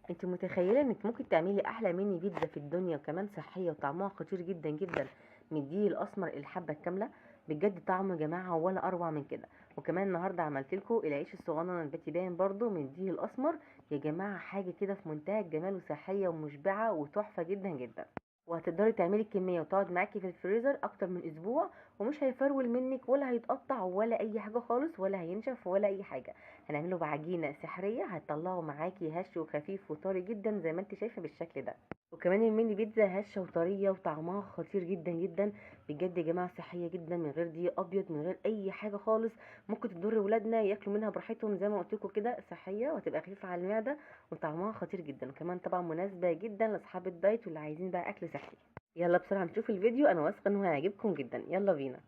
انت متخيله انك ممكن تعملي احلى ميني بيتزا في الدنيا، وكمان صحية وطعمها خطير جدا جدا من الدقيق الاسمر الحبة الكاملة. بجد طعمه يا جماعة ولا اروع من كده. وكمان النهارده عملت لكم العيش الصغنن البيتي بان برده من الدقيق الاسمر يا جماعة، حاجة كده في منتهى الجمال وصحية ومشبعه وتحفه جدا جدا. وهتقدري تعملي الكمية وتقعد معاكي في الفريزر اكتر من اسبوع، ومش هيفرول منك ولا هيتقطع ولا اي حاجة خالص، ولا هينشف ولا اي حاجة. هنعمله بعجينه سحريه هتطلعه معاكي هش وخفيف وطري جدا زي ما انت شايفه بالشكل ده. وكمان الميني بيتزا هشه وطريه وطعمها خطير جدا جدا بجد يا جماعة، صحية جدا من غير دقيق ابيض، من غير اي حاجة خالص، ممكن تضر ولادنا ياكلوا منها براحتهم زي ما قلت لكم كده. صحية وهتبقى خفيفة على المعدة وطعمها خطير جدا، وكمان طبعا مناسبة جدا لاصحاب الدايت واللي عايزين بقى اكل صحي. يلا بسرعة نشوف الفيديو، انا واثقة انه هيعجبكم جدا. يلا بينا.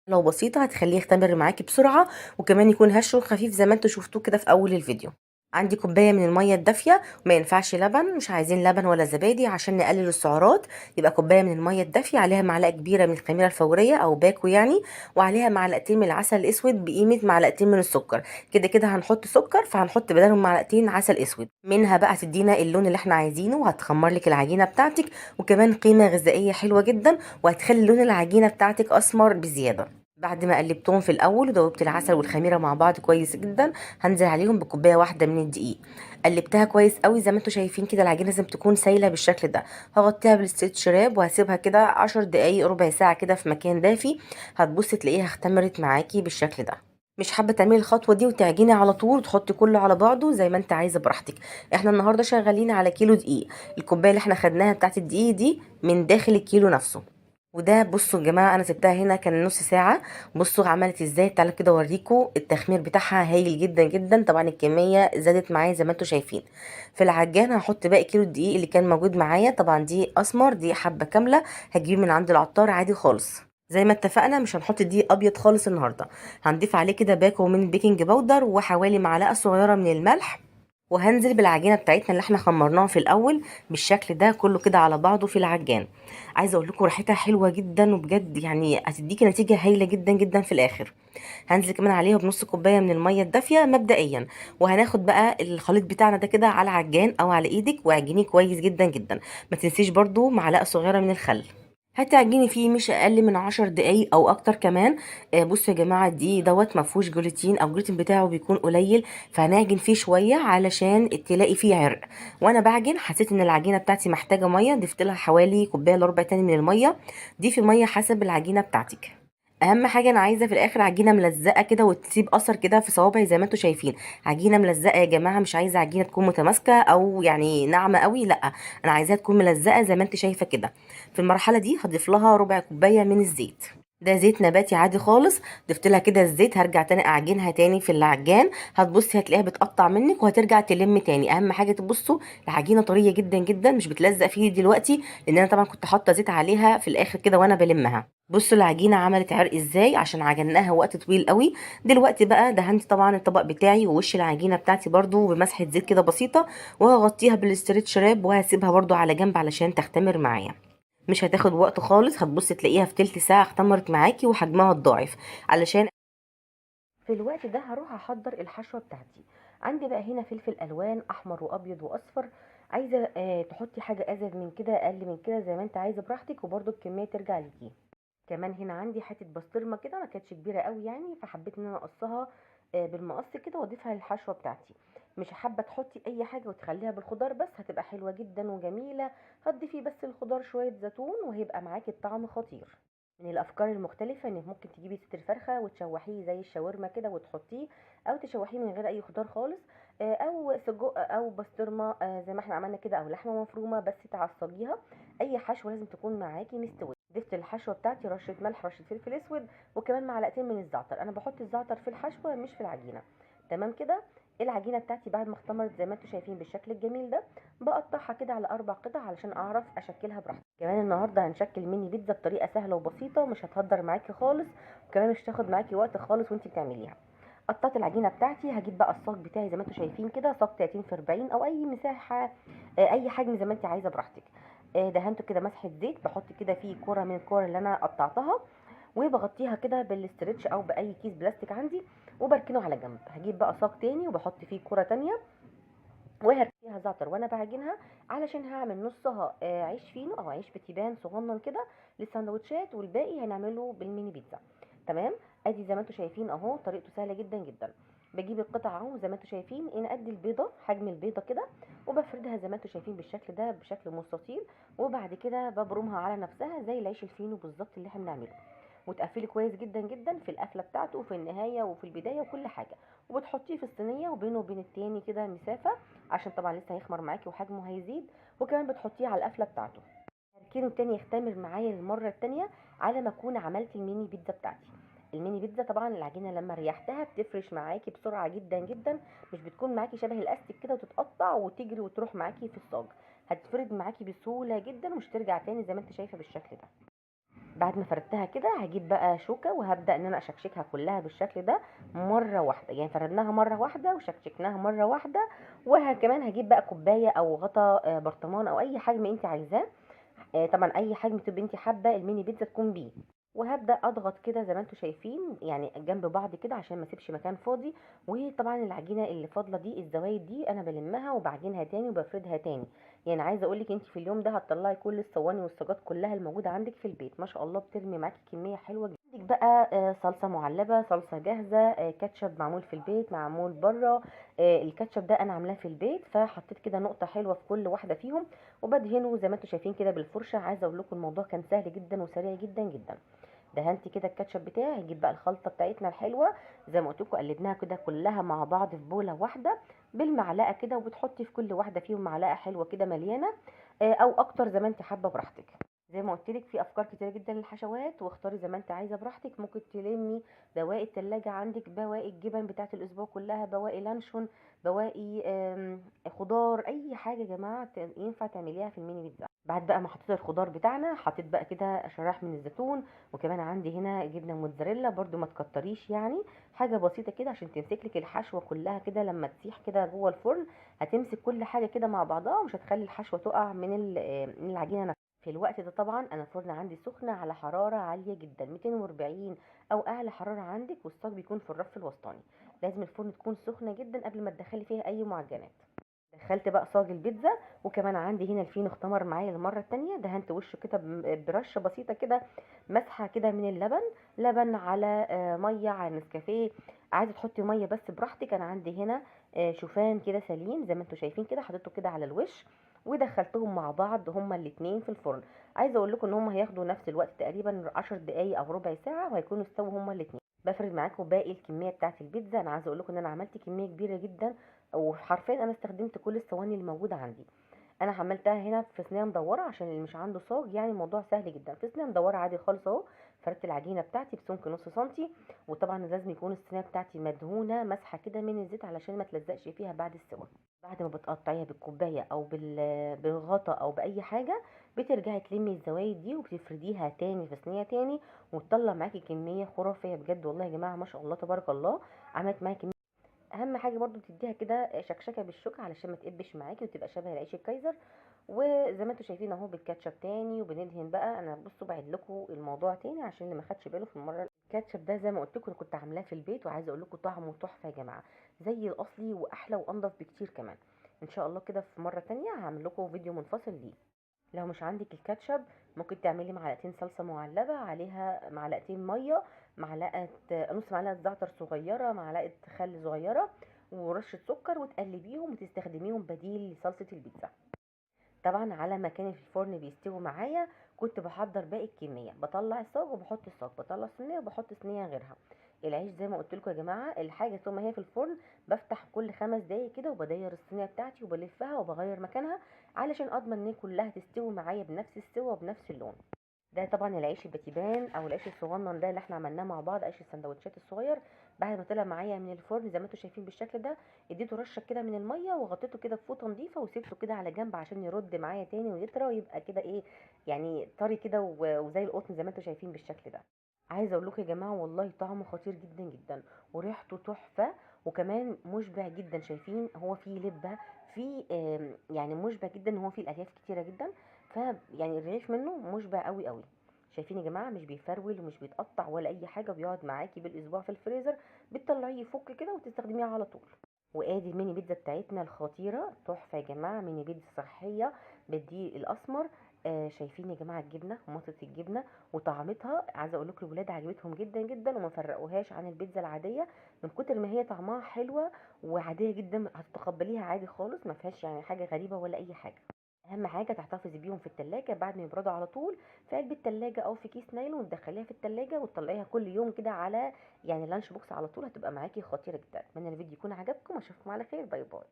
لو بسيطة هتخليه يختمر معاكي بسرعة، وكمان يكون هش وخفيف زي ما انتوا شفتوه كده في اول الفيديو. عندي كوباية من المية الدافيه، وما ينفعش لبن، مش عايزين لبن ولا زبادي عشان نقلل السعرات. يبقى كوباية من المية الدافيه عليها معلقه كبيرة من الخميره الفورية او باكو يعني، وعليها معلقتين من العسل الاسود بقيمة معلقتين من السكر. كده كده هنحط سكر، فهنحط بدلهم معلقتين عسل اسود. منها بقى هتدينا اللون اللي احنا عايزينه، وهتخمر لك العجينة بتاعتك، وكمان قيمة غذائية حلوة جدا، وهتخلي لون العجينة بتاعتك اسمر بزيادة. بعد ما قلبتهم في الاول ودوبت العسل والخميره مع بعض كويس جدا، هنزل عليهم بكوبايه واحدة من الدقيق. قلبتها كويس قوي زي ما انتم شايفين كده، العجينة لازم تكون سايله بالشكل ده. هغطيها بال stretch wrap وهسيبها كده 10 دقايق ربع ساعة كده في مكان دافي. هتبصي تلاقيها اختمرت معاكي بالشكل ده. مش حابة تعملي الخطوة دي وتعجني على طول وتحطي كله على بعضه زي ما انت عايزه براحتك. احنا النهارده شغالين على كيلو دقيق. الكوباية اللي احنا خدناها بتاعت الدقيق دي من داخل الكيلو نفسه. وده بصوا يا جماعة انا سبتها هنا كان نص ساعة، بصوا عملت ازاي. تعالوا كده اوريكم التخمير بتاعها هايل جدا جدا. طبعا الكمية زادت معايا زي ما انتم شايفين. في العجان هحط باقي كيلو الدقيق اللي كان موجود معايا، طبعا دي اسمر، دي حبه كاملة، هتجيبيه من عند العطار عادي خالص. زي ما اتفقنا مش هنحط دقيق ابيض خالص النهارده. هنضيف عليه كده باكو من baking powder وحوالي معلقه صغيرة من الملح، وهنزل بالعجينه بتاعتنا اللي احنا خمرناها في الاول بالشكل ده كله كده على بعضه في العجان. عايزه اقول لكم ريحتها حلوة جدا، وبجد يعني هتديكي نتيجة هايلة جدا جدا في الاخر. هنزل كمان عليها بنص كوباية من المية الدافيه مبدئيا، وهناخد بقى الخليط بتاعنا ده كده على العجان او على ايدك واعجنيه كويس جدا جدا. ما تنسيش برده معلقه صغيرة من الخل. هتعجني فيه مش اقل من 10 دقايق او اكتر كمان. بصوا يا جماعة الدقيق دوت ما فيهوش جلوتين، او الجلوتين بتاعه بيكون قليل، فهنعجن فيه شوية علشان تلاقي فيه عرق. وانا بعجن حسيت ان العجينة بتاعتي محتاجه مية، ضفت لها حوالي كوباية الا ربع تاني من المية. ضيفي مية حسب العجينة بتاعتك. اهم حاجة انا عايزه في الاخر عجينه ملزقه كده وتسيب اثر كده في صوابعي زي ما انتم شايفين. عجينه ملزقه يا جماعة، مش عايزه عجينه تكون متماسكة او يعني ناعمة قوي، لا انا عايزاها تكون ملزقه زي ما انت شايفه كده. في المرحلة دي هضيف لها ربع كوباية من الزيت، ده زيت نباتي عادي خالص. ضفت لها كده الزيت، هرجع تاني اعجنها تاني في العجان. هتبصي هتلاقيها بتقطع منك وهترجع تلم تاني. اهم حاجة تبصوا العجينة طرية جدا جدا، مش بتلزق فيه دلوقتي لان انا طبعا كنت حاطه زيت عليها في الاخر كده وانا بلمها. بصوا العجينة عملت عرق ازاي عشان عجناها وقت طويل قوي. دلوقتي بقى دهنت طبعا الطبق بتاعي ووش العجينة بتاعتي برده بمسحه زيت كده بسيطة، وهغطيها بال stretch wrap وهسيبها برده على جنب علشان تختمر معايا. مش هتاخد وقت خالص، هتبصي تلاقيها في تلت ساعة اختمرت معاكي وحجمها اتضاعف. علشان في الوقت ده هروح احضر الحشوه بتاعتي. عندي بقى هنا فلفل الوان احمر وابيض واصفر. عايزه تحطي حاجة ازيد من كده اقل من كده زي ما انت عايزه براحتك، وبرده الكمية ترجع ليكي. كمان هنا عندي حتة بسطرمه كده ما كانتش كبيرة قوي يعني، فحبيت ان انا اقصها بالمقص كده واضيفها للحشوه بتاعتي. مش حابة تحطي اي حاجة وتخليها بالخضار بس، هتبقى حلوة جدا وجميلة. هتضيفي بس الخضار شوية زيتون وهيبقى معاكي الطعم خطير. من الافكار المختلفة انك ممكن تجيبي صدر فرخة وتشوحيه زي الشاورما كده وتحطيه، او تشوحيه من غير اي خضار خالص، او سجق او بسطرمه، زي ما احنا عملنا كده، او لحمه مفرومه بس تعصجيها. اي حشوه لازم تكون معاكي مستوية. ضفت الحشوه بتاعتي رشه ملح، رشه فلفل اسود، وكمان معلقتين من الزعتر. انا بحط الزعتر في الحشوه مش في العجينة. تمام كده. العجينة بتاعتي بعد ما اختمرت زي ما انتم شايفين بالشكل الجميل ده، بقطعها كده على 4 قطع علشان اعرف اشكلها براحتي. كمان النهارده هنشكل ميني بيتزا بطريقة سهلة وبسيطة، مش هتهدر معاكي خالص، وكمان مش هتاخد معاكي وقت خالص وانتي بتعمليها. قطعت العجينة بتاعتي، هجيب بقى الصاج بتاعي زي ما انتم شايفين كده، صاج 30 في 40 او اي مساحة، اي حجم زي ما انت عايزه براحتك. دهنته كده مسحه زيت، بحط كده فيه كره من الكور اللي انا قطعتها، وبغطيها كده بال stretch او باي كيس بلاستيك عندي، وبركنه على جنب. هجيب بقى صاج تاني وبحط فيه كرة تانية، وهرمي فيها زعتر وانا بعجنها، علشان هعمل نصها عيش فينو او عيش بتيبان صغنن كده للسندوتشات، والباقي هنعمله بالميني بيتزا. تمام، ادي زي ما انتم شايفين اهو، طريقته سهلة جدا جدا. بجيب القطع اهو زي ما انتم شايفين، انا قد البيضة، حجم البيضة كده، وبفردها زي ما انتم شايفين بالشكل ده بشكل مستطيل، وبعد كده ببرمها على نفسها زي العيش الفينو بالظبط اللي احنا بنعمله، وتقفلي كويس جدا جدا في القفله بتاعته وفي النهاية وفي البداية وكل حاجة، وبتحطيه في الصينية وبينه وبين التاني كده مسافة، عشان طبعا لسه هيخمر معاكي وحجمه هيزيد، وكمان بتحطيه على القفله بتاعته. هركنه تاني يختمر معايا للمرة التانية على ما اكون عملت الميني بيتزا بتاعتي. الميني بيتزا طبعا العجينة لما ريحتها بتفرش معاكي بسرعة جدا جدا، مش بتكون معاكي شبه الاستيك كده وتتقطع وتجري وتروح معاكي في الصاج، هتفرد معاكي بسهولة جدا ومش ترجع تاني زي ما انت شايفه بالشكل ده. بعد ما فردتها كده هجيب بقى شوكه وهبدا ان انا اشكشكها كلها بالشكل ده مرة واحدة، يعني فردناها مرة واحدة وشكشكناها مرة واحدة. وكمان هجيب بقى كوباية او غطا برطمان او اي حجم انت عايزاه، طبعا اي حجم تبقي انت حابة الميني بيتزا تكون بيه، وهبدا اضغط كده زي ما انتم شايفين يعني جنب بعض كده عشان ما اسيبش مكان فاضي. وطبعا العجينة اللي فاضلة دي الزوايد دي انا بلمها وبعجنها تاني وبفردها تاني. يعني عايزه اقول لك انت في اليوم ده هتطلعي كل الصواني والصاجات كلها الموجودة عندك في البيت، ما شاء الله بترمي معاكي كمية حلوة جدا. عندك بقى صلصه معلبه، صلصه جاهزة، كاتشب معمول في البيت معمول بره. الكاتشب ده انا عاملاه في البيت، فحطيت كده نقطة حلوة في كل واحدة فيهم، وبدهنه زي ما انتم شايفين كده بالفرشه. عايزه اقول لكم الموضوع كان سهل جدا وسريع جدا جدا. دهنت كده الكاتشب بتاعي. هجيب بقى الخلطة بتاعتنا الحلوة زي ما قلت لكم، قلبناها كده كلها مع بعض في بوله واحدة بالمعلقه كده، وبتحطي في كل واحدة فيهم معلقه حلوة كده مليانة او اكتر زي ما انت حابة براحتك. زي ما قلت لك في افكار كتيرة جدا للحشوات، واختاري زي ما انت عايزه براحتك. ممكن تلمي بواقي التلاجة عندك، بواقي الجبن بتاعت الاسبوع كلها، بواقي لانشون، بواقي خضار، اي حاجة يا جماعة ينفع تعمليها في الميني بيتزا. بعد بقى ما حطيت الخضار بتاعنا، حطيت بقى كده شرايح من الزيتون، وكمان عندي هنا جبنه موتزاريلا برده ما تكتريش، يعني حاجة بسيطة كده عشان تمسك لك الحشوه كلها كده لما تسيح كده جوه الفرن، هتمسك كل حاجة كده مع بعضها ومش هتخلي الحشوه تقع من العجينة نفسها. في الوقت ده طبعا انا الفرن عندي سخنة على حرارة عالية جدا 240 او اعلى حرارة عندك، والصاج بيكون في الرف الوسطاني. لازم الفرن تكون سخنة جدا قبل ما تدخلي فيها اي معجنات. دخلت بقى صاج البيتزا، وكمان عندي هنا الفينو اختمر معايا للمرة الثانية. دهنت وشه كده برشه بسيطة كده، مسحه كده من اللبن، لبن على مية على نسكافيه، عايزه تحطي مية بس براحتك. انا عندي هنا شوفان كده سليم زي ما انتم شايفين كده، حطيته كده على الوش ودخلتهم مع بعض هما الاثنين في الفرن. عايزه اقول لكم ان هما هياخدوا نفس الوقت تقريبا 10 دقايق او ربع ساعة، وهيكونوا استووا هما الاثنين. بفرد معاكم باقي الكمية بتاعه البيتزا. انا عايزه اقول لكم ان انا عملت كمية كبيرة جدا، وحرفيا انا استخدمت كل الصواني اللي موجودة عندي. انا عملتها هنا في صينية مدورة عشان اللي مش عنده صاج، يعني الموضوع سهل جدا. في صينية مدورة عادي خالص اهو. فردت العجينة بتاعتي بسمك نص سنتي، وطبعا لازم يكون الصينية بتاعتي مدهونه مسحه كده من الزيت علشان ما تلزقش فيها بعد السوا. بعد ما بتقطعيها بالكوبايه او بالغطا او باي حاجة، بترجعي تلمي الزوايد دي وبتفرديها تاني في صينية تاني، وتطلع معاكي كمية خرافية بجد والله يا جماعة، ما شاء الله تبارك الله. عملت معاكي كمية. اهم حاجة برضو تديها كده شكشكه بالشوكة علشان ما تقبش معاكي وتبقى شبه العيش الكايزر. وزي ما انتم شايفين اهو بالكاتشب تاني، وبندهن بقى. انا بصوا بعيد لكم الموضوع تاني عشان اللي ما خدش باله في المرة. الكاتشب ده زي ما قلت لكم كنت عاملاه في البيت، وعايزه اقول لكم طعمه تحفة يا جماعة، زي الاصلي واحلى وانضف بكتير كمان. ان شاء الله كده في مرة تانية هعمل لكم فيديو منفصل ليه. لو مش عندك الكاتشب ممكن تعملي معلقتين صلصه معلبه عليها معلقتين مية، معلقه نص معلقه زعتر صغيرة، معلقه خل صغيرة، ورشه سكر، وتقلبيهم وتستخدميهم بديل لصلصه البيتزا. طبعا على ما كان في الفرن بيستوي معايا كنت بحضر باقي الكمية، بطلع الصاج وبحط الصاج، بطلع صينية وبحط صينية غيرها. العيش زي ما قلت لكم يا جماعة، الحاجة طول ما هي في الفرن بفتح كل 5 دقايق كده وبدير الصينية بتاعتي وبلفها وبغير مكانها علشان اضمن ان كلها تستوي معايا بنفس السوا وبنفس اللون. ده طبعا العيش البتيبان او العيش الصغنن ده اللي احنا عملناه مع بعض، عيش السندوتشات الصغير. بعد ما طلع معايا من الفرن زي ما انتم شايفين بالشكل ده، اديته رشه كده من المية وغطيته كده بفوطه نظيفة وسيبته كده على جنب عشان يرد معايا تاني ويطرى ويبقى كده ايه يعني طري كده وزي القطن زي ما انتم شايفين بالشكل ده. عايزه اقول لكم يا جماعة والله طعمه خطير جدا جدا وريحته تحفة، وكمان مشبع جدا. شايفين هو فيه لبه، فيه يعني مشبع جدا، هو فيه الالياف كتيرة جدا، ف يعني الرغيف منه مشبع قوي قوي. شايفين يا جماعة مش بيفرول ومش بيتقطع ولا اي حاجة، وبيقعد معاكي بالاسبوع في الفريزر، بتطلعيه يفك كده وتستخدميه على طول. وادي الميني بيتزا بتاعتنا الخطيرة، تحفة يا جماعة، ميني بيتزا صحية بالدقيق الاسمر. شايفين يا جماعة الجبنة ومطه الجبنة وطعمتها، عايزه اقول لكم الولاد عجبتهم جدا جدا وما فرقوهاش عن البيتزا العادية من كتر ما هي طعمها حلوة وعاديه جدا، هتتقبليها عادي خالص، ما فيهاش يعني حاجة غريبة ولا اي حاجة. اهم حاجة تحتفظي بيهم في التلاجة بعد ما يبردوا على طول، في علبة التلاجة او في كيس نايلون، وتدخليها في التلاجة وتطلعيها كل يوم كده على يعني lunch box على طول، هتبقى معاكي خطيرة جدا. اتمنى الفيديو يكون عجبكم، واشوفكم على خير، bye bye.